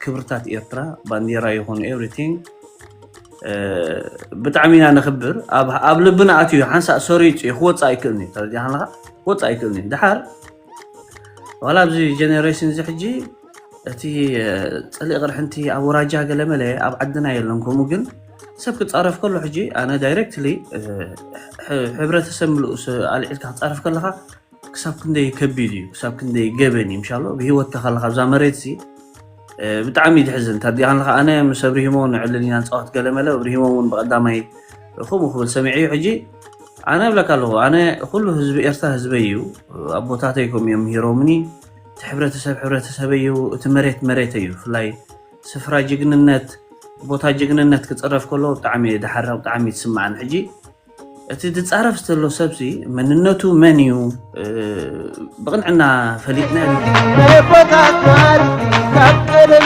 ክብርታት ኤርትራ፣ ባንዲራ ይኹን everything ብጣዕሚ ኢና ነኽብር። ኣብ ልብና ኣትዩ ሓንሳእ ሰሪፁ እዩ ክወፅእ ኣይክእልን እዩ። ተረዲኻ ኣለኻ? ክወፅእ ኣይክእልን እዩ። ድሓር ዋላ ኣብዚ ጀነሬሽን እዚ ሕጂ እቲ ፀሊእ ቅርሕንቲ ኣብ ወራጃ ገለመለ ኣብ ዓድና የለን። ከምኡ ግን ሰብ ክፃረፍ ከሎ ሕጂ ኣነ ዳይሬክትሊ ሕብረተሰብ ምልኡስ ኣልዒልካ ክፃረፍ ከለካ ክሳብ ክንደይ ከቢድ እዩ፣ ክሳብ ክንደይ ገበን እዩ። ምሻሎ ብሂወትካ ከለካ ኣብዛ መሬት ሲ ብጣዕሚ ድሕዝን። ታዲያ ከለካ ኣነ ምስ ኣብሪሂሞ ንዕልል ኢና ንፃወት ገለመለ ኣብሪሂሞ እውን ብቀዳማይ ከምኡ ክብል ሰሚዐ እዩ። ሕጂ ኣነ እብለካ ኣለኹ፣ ኣነ ኩሉ ህዝቢ ኤርትራ ህዝበይ እዩ። ኣቦታተይ ከም እዮም ምሂሮምኒ። እቲ ሕብረተሰብ ሕብረተሰብ እዩ፣ እቲ መሬት መሬት እዩ። ብፍላይ ስፍራ ጅግንነት፣ ቦታ ጅግንነት ክፅረፍ ከሎ ብጣዕሚ እየ ድሓርቕ፣ ብጣዕሚ እዩ ዝስማዕን። ሕጂ እቲ ዝፃረፍ ዘሎ ሰብሲ መንነቱ መን እዩ ብቕንዕና ፈሊጥና መቦታት ማር ካብ ቀደም